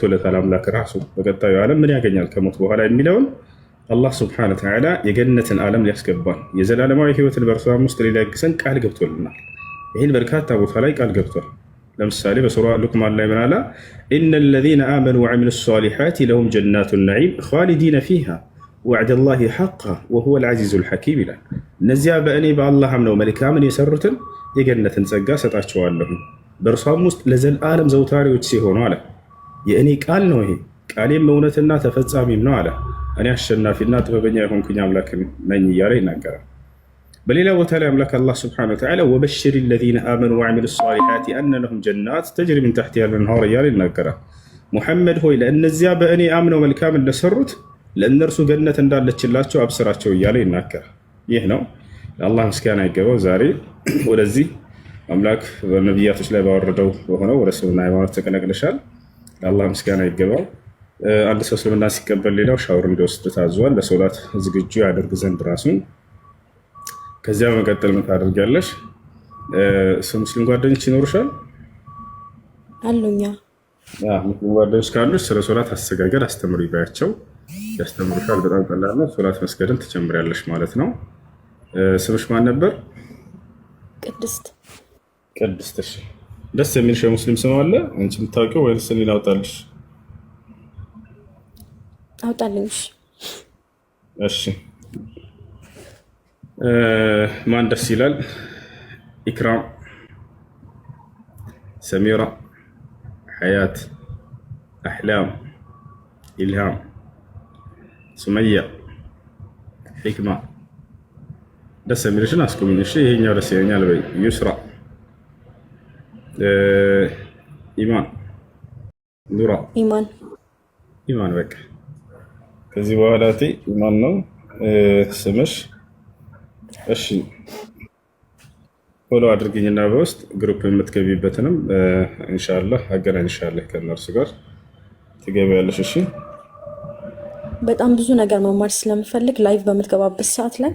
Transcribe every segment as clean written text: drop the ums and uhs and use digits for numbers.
ገብቶለታል። አምላክ ራሱ በቀጣዩ ዓለም ምን ያገኛል ከሞት በኋላ የሚለውን አላህ سبحانه وتعالى የገነትን ዓለም ሊያስገባን የዘላለማዊ ህይወትን በእርሷም ውስጥ ሊለግሰን ቃል ገብቶልናል። ይህን በርካታ ቦታ ላይ ቃል ገብቷል። ለምሳሌ በሱራ ሉቅማን ላይ ምን አለ? إن الذين آمنوا وعملوا الصالحات لهم جنات النعيم خالدين فيها وعد الله حقا وهو العزيز الحكيم ይላል። እነዚያ በእኔ በአላህ አምነው መልካምን የሰሩትን የገነትን ጸጋ ሰጣቸዋለሁ በእርሷም ውስጥ ለዘላለም ዘውታሪዎች ሲሆኑ አለ። የእኔ ቃል ነው ይሄ፣ ቃሌም እውነትና ተፈጻሚም ነው አለ። እኔ አሸናፊና ጥበበኛ የሆንኩኝ አምላክ ነኝ እያለ ይናገራል። በሌላ ቦታ ላይ አምላክ አላህ سبحانه وتعالى وبشر الذين آمنوا وعملوا الصالحات أن لهم جنات تجري من تحتها الأنهار እያለ ይናገራል። ሙሐመድ ሆይ ለእነዚያ በእኔ አምነው መልካም ለሰሩት ለእነርሱ ገነት እንዳለችላቸው አብስራቸው እያለ ይናገራል። ይህ ነው፣ ለአላህ ምስጋና ይገባው። ዛሬ ወደዚህ አምላክ በነቢያቶች ላይ ባወረደው በሆነው ወደ እስልምና ሃይማኖት ተቀላቅለሻል። ለአላህ ምስጋና ይገባው። አንድ ሰው እስልምና ሲቀበል ሌላው ሻወር እንዲወስድ ታዟል። ለሶላት ዝግጁ ያደርግ ዘንድ ራሱን። ከዚያ በመቀጠል ምን ታደርጊያለሽ? ሙስሊም ጓደኞች ይኖሩሻል? አሉኛ። ሙስሊም ጓደኞች ካሉሽ ስለ ሶላት አሰጋገድ አስተምሪ ባያቸው ያስተምሩሻል። በጣም ቀላል ነው። ሶላት መስገድን ትጀምሪያለሽ ማለት ነው። ስምሽ ማን ነበር? ቅድስት። ቅድስት። እሺ፣ ደስ የሚልሽ የሙስሊም ስም አለ አንቺ የምታውቂው ወይንስ እኔ ላውጣልሽ? አውጣልኝ። እሺ፣ ማን ደስ ይላል? ኢክራም፣ ሰሚራ፣ ሐያት፣ አሕላም፣ ኢልሃም፣ ሱመያ፣ ሒክማ። ደስ የሚልሽን አስቁሚኝ። እሺ፣ ይሄኛው ደስ ይለኛል በይ። ዩስራ፣ ኢማን፣ ኑራ። ኢማን። ኢማን። በቃ ከዚህ በኋላ ኢማን ነው ስምሽ። እሺ፣ follow አድርግኝና በውስጥ group የምትገቢበትንም ኢንሻላህ አገናኝሻለሁ፣ ከእነርሱ ጋር ትገቢያለሽ። እሺ። በጣም ብዙ ነገር መማር ስለምፈልግ live በምትገባበት ሰዓት ላይ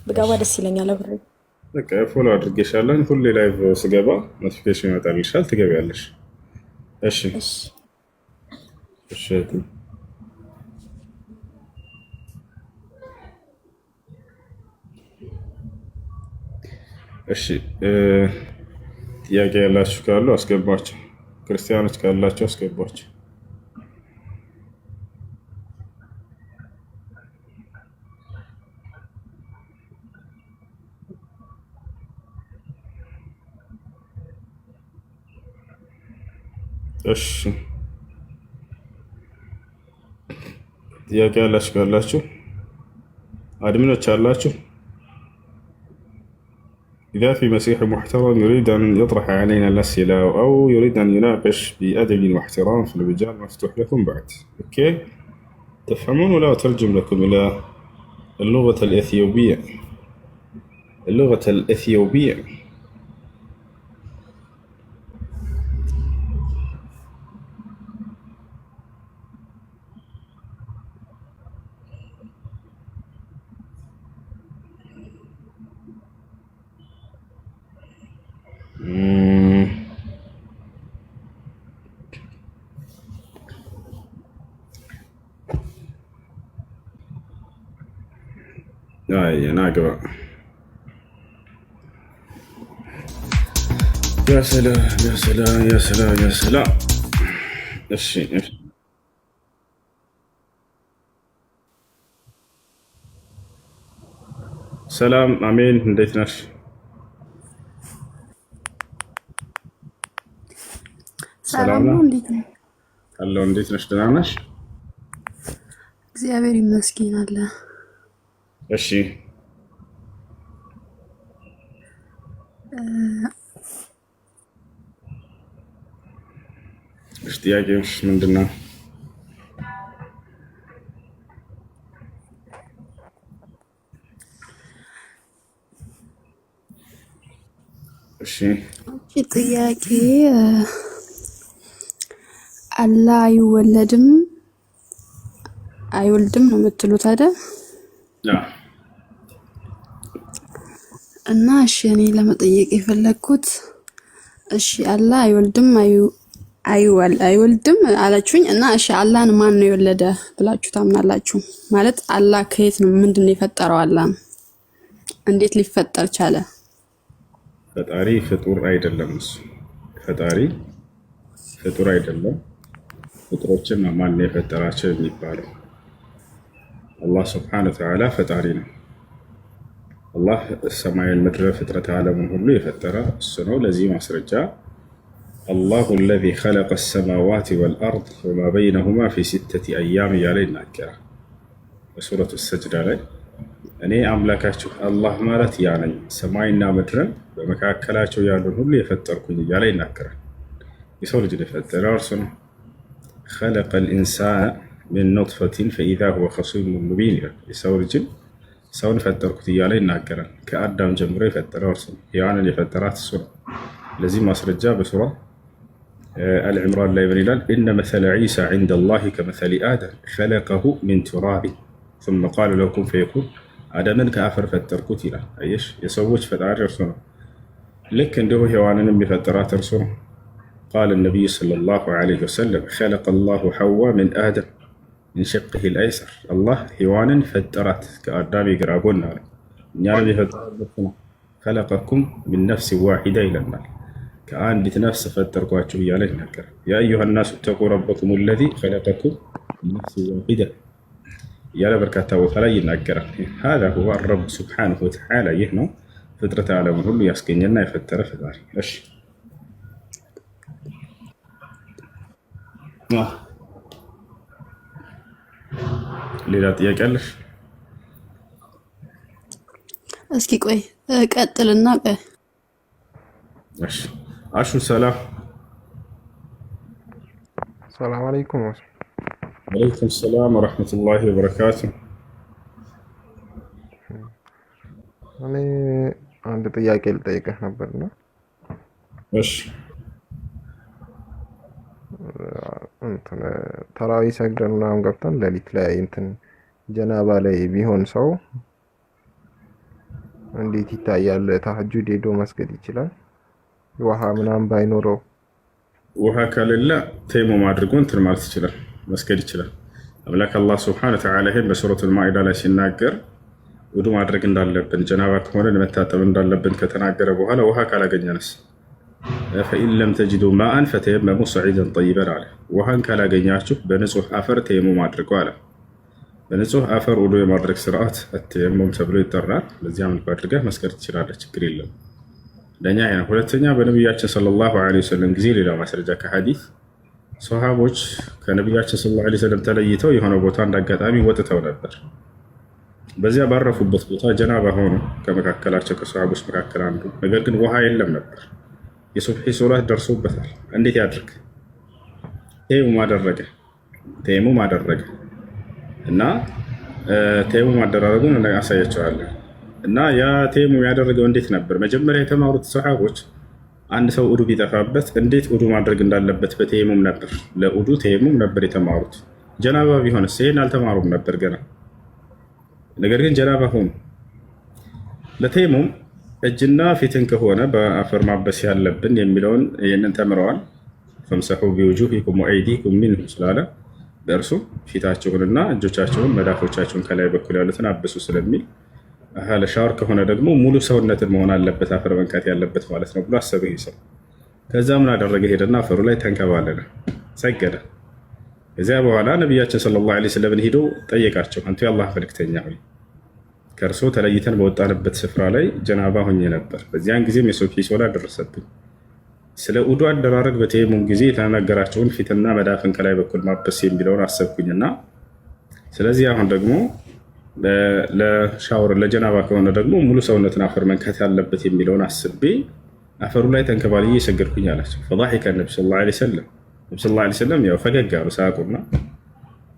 ብገባ ደስ ይለኛል አብሬ። በቃ follow አድርጌሻለሁ። ሁሌ live ስገባ notification ይመጣልሻል፣ ትገቢያለሽ። እሺ። እሺ። እሺ። እሺ፣ ጥያቄ ያላችሁ ካሉ አስገቧቸው። ክርስቲያኖች ካላችሁ አስገቧቸው። እሺ፣ ጥያቄ ያላችሁ ካላችሁ፣ admin ኦች አላችሁ። إذا في مسيحي محترم يريد أن يطرح علينا الأسئلة أو يريد أن يناقش بأدب واحترام فالمجال مفتوح لكم بعد. okay، تفهمون ولا أترجم لكم إلى اللغة الإثيوبية؟ اللغة الإثيوبية. مم. አይ ናግባ። يا سلام يا سلام يا سلام يا سلام። እሺ፣ ሰላም፣ አሜን። እንዴት ነሽ? ሰላም ሰላም ነው ነው። እንዴት ነው? አለው። እንዴት ነሽ? ደህና ነሽ? እግዚአብሔር ይመስገን አለ። እሺ። እሺ፣ ጥያቄዎች ምንድን ነው? እሺ። እሺ፣ ጥያቄ አላህ አይወለድም አይወልድም ነው የምትሉት አይደል? አዎ። እና እሺ፣ እኔ ለመጠየቅ የፈለግኩት እሺ፣ አላህ አይወልድም አይወልድም አላችሁኝ እና እሺ አላህን ማን ነው የወለደ ብላችሁ ታምናላችሁ? ማለት አላህ ከየት ነው ምንድን ነው የፈጠረው? አላህን እንዴት ሊፈጠር ቻለ? ፈጣሪ ፍጡር አይደለም። እሱ ፈጣሪ ፍጡር አይደለም። ፍጡሮችን ነው ማን ነው የፈጠራቸው የሚባለው። አላህ سبحانه وتعالى ፈጣሪ ነው። አላህ ሰማይን፣ ምድር፣ ፍጥረት ዓለሙን ሁሉ የፈጠረ እሱ ነው። ለዚህ ማስረጃ الله الذي خلق السماوات والأرض وما بينهما في ستة أيام እያለ ይናገራል በሱረቱ ሰጅዳ ላይ። እኔ አምላካችሁ አላህ ማለት ያ ነኝ፣ ሰማይና ምድርን በመካከላቸው ያሉን ሁሉ የፈጠርኩኝ እያለ ይናገራል። የሰው ልጅ የፈጠረ እርሱ ነው። خلق الإنسان من نطفة فإذا هو خصيم مبين ይላል። የሰው ልጅን ሰውን ፈጠርኩት እያለ ይናገራል። ከአዳም ጀምሮ የፈጠረው እርሱ ነው። ሔዋንን የፈጠራት እሱ ነው። ለዚህ ማስረጃ በሱራ አልዕምራን ላይ ምን ይላል? إن مثل عيسى عند الله كمثل آدم خلقه من تراب ثم قال له كن فيكون። አደምን ከአፈር ፈጠርኩት ይላል። አየሽ፣ የሰዎች ፈጣሪ እርሱ ነው። ልክ እንዲሁ ሔዋንንም የፈጠራት እርሱ ነው። قال النبي صلى الله عليه وسلم خلق الله حواء من آدم من شقه الأيسر። አላህ ሔዋንን ፈጠራት ከአዳም የግራ ጎን አለ። እኛንም የፈጠራት ነው። خلقكم من نفس واحدة ይለናል። ከአንዲት ነፍስ ፈጠርኳችሁ እያለ ይናገራል። يا أيها الناس اتقوا ربكم الذي خلقكم من نفس واحدة እያለ በርካታ ቦታ ላይ ይናገራል። هذا هو الرب سبحانه وتعالى። ይህ ነው ፍጥረት ዓለሙን ሁሉ ያስገኘና የፈጠረ ፈጣሪ። እሺ፣ ሌላ ጥያቄ አለሽ? እስኪ ቆይ ቀጥልና ቆይ። እሺ፣ አሹ ሰላም። ሰላም አለይኩም። عليكم السلام ورحمة الله وبركاته። እኔ አንድ ጥያቄ ልጠይቅህ ነበርና እሺ። እንትን ተራዊ ሰግደን ምናምን ገብተን ሌሊት ላይ እንትን ጀናባ ላይ ቢሆን ሰው እንዴት ይታያል? ተሐጁድ ሄዶ መስገድ ይችላል? ውሃ ምናምን ባይኖረው። ውሃ ከሌለ ተይሙም አድርጎ እንትን ማለት ይችላል፣ መስገድ ይችላል። አምላክ አላህ سبحانه وتعالى ይሄን በሱረቱል ማኢዳ ላይ ሲናገር ውዱ ማድረግ እንዳለብን፣ ጀናባ ከሆነ መታጠብ እንዳለብን ከተናገረ በኋላ ውሃ ካላገኘንስ فإن لم تجدوا ماء فتيمموا صعيدا طيبا አለ። ውሃን ካላገኛችሁ በንጹህ አፈር ተየሙም አድርጉ አለ። በንጹህ አፈር ውዱ የማድረግ ስርዓት ተየሙም ተብሎ ይጠራል። በዚያ መልኩ አድርገህ መስገድ ትችላለህ፣ ችግር የለም። አንደኛ ይሄ ነው። ሁለተኛ በነቢያችን صلى الله عليه وسلم ጊዜ ሌላ ማስረጃ ከሐዲስ፣ ሰሃቦች ከነቢያችን صلى الله عليه وسلم ተለይተው የሆነ ቦታ እንዳጋጣሚ ወጥተው ነበር። በዚያ ባረፉበት ቦታ ጀናባ ሆኑ ከመካከላቸው ከሰሃቦች መካከል አንዱ። ነገር ግን ውሃ የለም ነበር። የሱብሒ ሶላት ደርሶበታል። እንዴት ያድርግ? ተየሙም አደረገ። ተየሙም አደረገ እና ተየሙም አደራረጉን አሳያቸዋለሁ። እና ያ ተየሙም ያደረገው እንዴት ነበር? መጀመሪያ የተማሩት ሰሃቦች አንድ ሰው ውዱ ቢጠፋበት እንዴት ውዱ ማድረግ እንዳለበት በተየሙም ነበር። ለውዱ ተየሙም ነበር የተማሩት። ጀናባ ቢሆንስ? ይሄን አልተማሩም ነበር ገና። ነገር ግን ጀናባ ሆኑ። ለተየሙም እጅና ፊትን ከሆነ በአፈር ማበስ ያለብን የሚለውን ይህንን ተምረዋል። فامسحوا بوجوهكم وأيديكم منه ስላለ በእርሱ ፊታችሁንና እጆቻችሁን መዳፎቻችሁን ከላይ በኩል ያሉትን አብሱ ስለሚል፣ ለሻወር ከሆነ ደግሞ ሙሉ ሰውነትን መሆን አለበት አፈር መንካት ያለበት ማለት ነው ብሎ አሰበ ይህ ሰው። ከዛ ምን አደረገ? ሄደና አፈሩ ላይ ተንከባለለ፣ ሰገደ። ከዚያ በኋላ ነቢያችን صلى الله عليه وسلم ሄዶ ጠየቃቸው። አንቱ የአላህ መልክተኛ ሆይ፣ ከእርሶ ተለይተን በወጣንበት ስፍራ ላይ ጀናባ ሆኜ ነበር። በዚያን ጊዜም የሱብሒ ሶላት ደረሰብኝ። ስለ ውዱ አደራረግ በተየሙም ጊዜ የተነገራቸውን ፊትና መዳፍን ከላይ በኩል ማበስ የሚለውን አሰብኩኝና ስለዚህ አሁን ደግሞ ለሻወር ለጀናባ ከሆነ ደግሞ ሙሉ ሰውነትን አፈር መንካት ያለበት የሚለውን አስቤ አፈሩ ላይ ተንከባልዬ ሰገድኩኝ አላቸው። فضحك النبي صلى الله عليه وسلم፣ ነቢ صلى الله عليه وسلم ያው ፈገግ አሉ፣ ሳቁና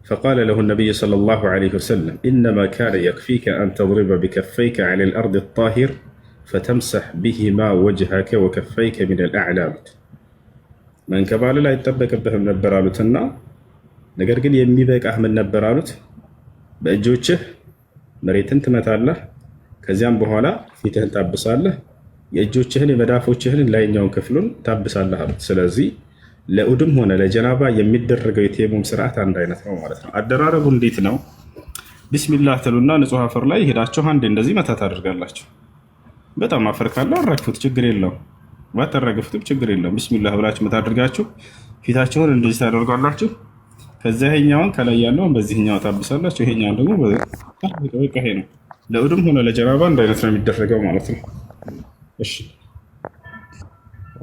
فقال له النبي صلى الله عليه وسلم إنما كان يكفيك أن تضرب بكفيك على الأرض الطاهر فتمسح بهما وجهك وكفيك من الأعلى አሉት። መንከባለል አይጠበቅብህም ነበር አሉትና ነገር ግን የሚበቃህ ምን ነበር አሉት? በእጆችህ መሬትን ትመታለህ፣ ከዚያም በኋላ ፊትህን ታብሳለህ፣ የእጆችህን የመዳፎችህን ላይኛውን ክፍሉን ታብሳለህ አሉት። ስለዚህ ለኡድም ሆነ ለጀናባ የሚደረገው የተየሙም ስርዓት አንድ አይነት ነው ማለት ነው። አደራረቡ እንዴት ነው? ቢስሚላህ ትሉና ንጹህ አፈር ላይ ሄዳችሁ አንዴ እንደዚህ መታ ታደርጋላችሁ። በጣም አፈር ካለው አራግፉት፣ ችግር የለውም። ባታራግፉትም ችግር የለውም። ቢስሚላህ ብላችሁ መታ አድርጋችሁ ፊታችሁን እንደዚህ ታደርጋላችሁ። ከዛ ይሄኛውን ከላይ ያለውን በዚህኛው ታብሳላችሁ፣ ይሄኛውን ደግሞ በቃ ይሄ ነው። ለኡድም ሆነ ለጀናባ አንድ አይነት ነው የሚደረገው ማለት ነው። እሺ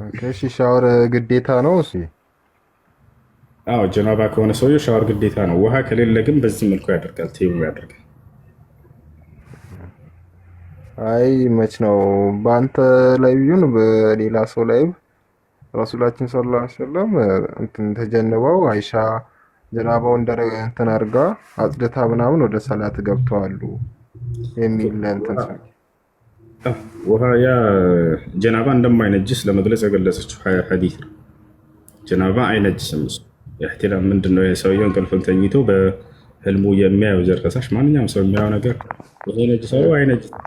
Okay፣ እሺ ሻወር ግዴታ ነው? እሺ አዎ ጀናባ ከሆነ ሰውየው ሻወር ግዴታ ነው። ውሃ ከሌለ ግን በዚህ መልኩ ያደርጋል፣ ተየሙም ያደርጋል። አይ መች ነው በአንተ ላይ ቢሆን በሌላ ሰው ላይ ረሱላችን صلى الله عليه وسلم እንትን ተጀንበው አይሻ ጀናባው እንትን አድርጋ አጽድታ ምናምን ወደ ሰላት ገብተዋሉ የሚል እንትን ውሃ ያ ጀናባ እንደማይነጅስ ለመግለጽ የገለጸችው ሐዲስ ነው። ጀናባ አይነጅስም። እሱ احتلام ምንድን ነው? የሰውየው እንቅልፍን ተኝቶ በህልሙ የሚያየው ዘር ፈሳሽ ማንኛውም ሰው የሚያየው ነገር ይሄ ነጅስ አይነጅስም።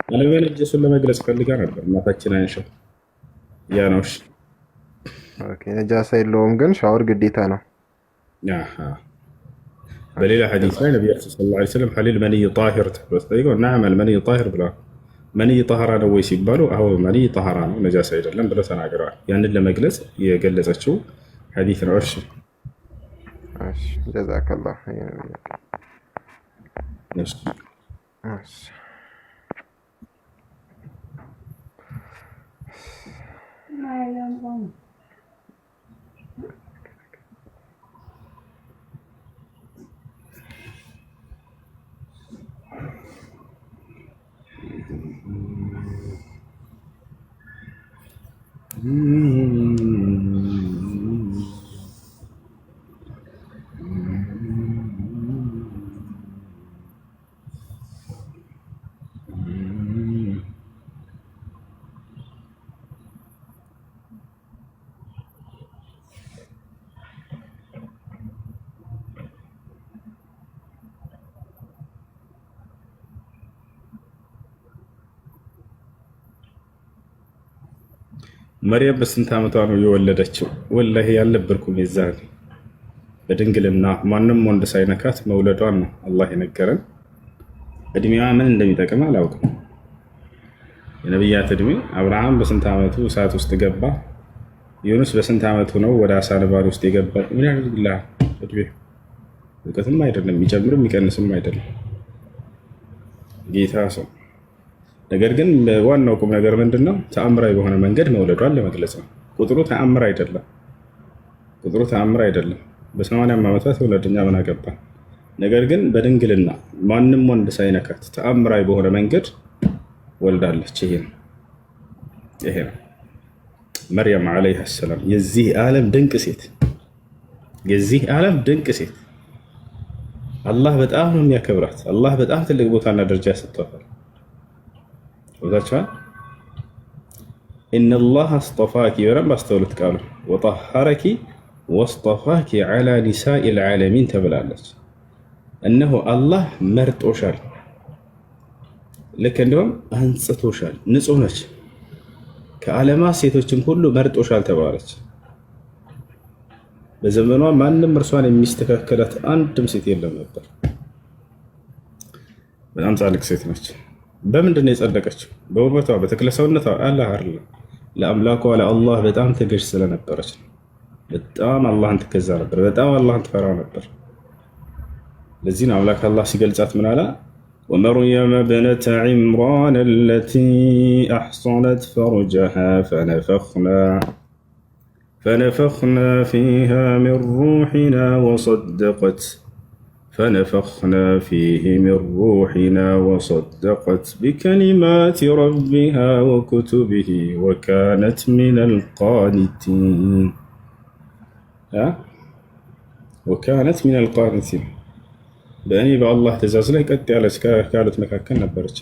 አለመነጀሱን ለመግለጽ ፈልጋ ነበር እናታችን አይሻ። ያ ነው። እሺ Okay፣ ነጃሳ የለውም ግን ሻወር ግዴታ ነው። አሃ። በሌላ ሐዲስ ላይ ነቢያችን صلى الله عليه وسلم هل المني طاهر ተብሎ ተጠይቀው نعم المني طاهر ብለዋል። መንይ ጠሃራ ነው ወይ ሲባሉ አዎ መንይ ጠሃራ ነው ነጃሳ አይደለም ብለው ተናግረዋል። ያንን ለመግለጽ የገለጸችው ሐዲስ ነው። እሺ እሺ፣ جزاك الله። እሺ። እሺ መርየም በስንት ዓመቷ ነው የወለደችው? ወላሂ ያልነበርኩም የዛኔ። በድንግልና ማንም ወንድ ሳይነካት መውለዷን ነው አላህ የነገረን። እድሜዋ ምን እንደሚጠቅም አላውቅም። የነቢያት እድሜ አብርሃም በስንት ዓመቱ እሳት ውስጥ ገባ? ዩኑስ በስንት ዓመቱ ነው ወደ አሳ ነባሪ ውስጥ የገባ? ምን ያደርግልሃል እድሜ? እውቀትም አይደለም የሚጨምርም የሚቀንስም አይደለም ጌታ ሰው። ነገር ግን ዋናው ቁም ነገር ምንድን ነው? ተአምራዊ በሆነ መንገድ መውለዷን ለመግለጽ ነው። ቁጥሩ ተአምር አይደለም። ቁጥሩ ተአምር አይደለም። በ80 ዓመቷ ትውለድ፣ እኛ ምን አገባን? ነገር ግን በድንግልና ማንም ወንድ ሳይነካት ተአምራዊ በሆነ መንገድ ወልዳለች። ይሄ ነው ይሄ ነው መርያም ዓለይሃ ሰላም የዚህ ዓለም ድንቅ ሴት፣ የዚህ ዓለም ድንቅ ሴት። አላህ በጣም ነው የሚያከብራት። አላህ በጣም ትልቅ ቦታና ደረጃ ሰጥቷታል። ቦታቸዋል إن الله اصطفاك በደንብ አስተውሉት ቃሉ وطهرك واصطفاك على نساء العالمين ተብላለች። እነሆ አላህ መርጦሻል፣ ልክ እንዲሁም አንጽቶሻል፣ ንጹህ ነች፣ ከዓለማት ሴቶችም ሁሉ መርጦሻል ተባለች። በዘመኗ ማንም እርሷን የሚስተካከላት አንድም ሴት የለም ነበር። በጣም ጻድቅ ሴት ነች። በምንድን ነው የጸደቀችው? በውበቷ፣ በተክለ ሰውነቷ አላህ አይደለም። ለአምላኳ ለአላህ በጣም ተገዥ ስለነበረች ነው። በጣም አላህን ትገዛ ነበር። በጣም አላህን ትፈራ ነበር። ለዚህ ነው አምላክ አላህ ሲገልጻት ምን አለ? ومريم ابنة عمران التي أحصنت فرجها فنفخنا فيها من روحنا وصدقت فنفخنا فيه من روحنا وصدقت بكلمات ربها وكتبه وكانت من القانتين وكانت من القانتين በእኔ በአላህ ትእዛዝ ላይ ቀጥ ያለች ካሉት መካከል ነበረች።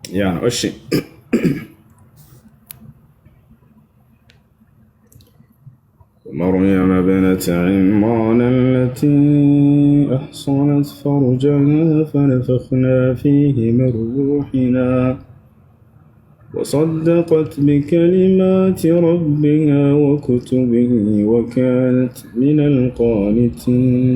ያ ነው። እሺ مريم ابنة عمران التي أحصنت فرجها فنفخنا فيه من روحنا وصدقت بكلمات ربها وكتبه وكانت من القانتين.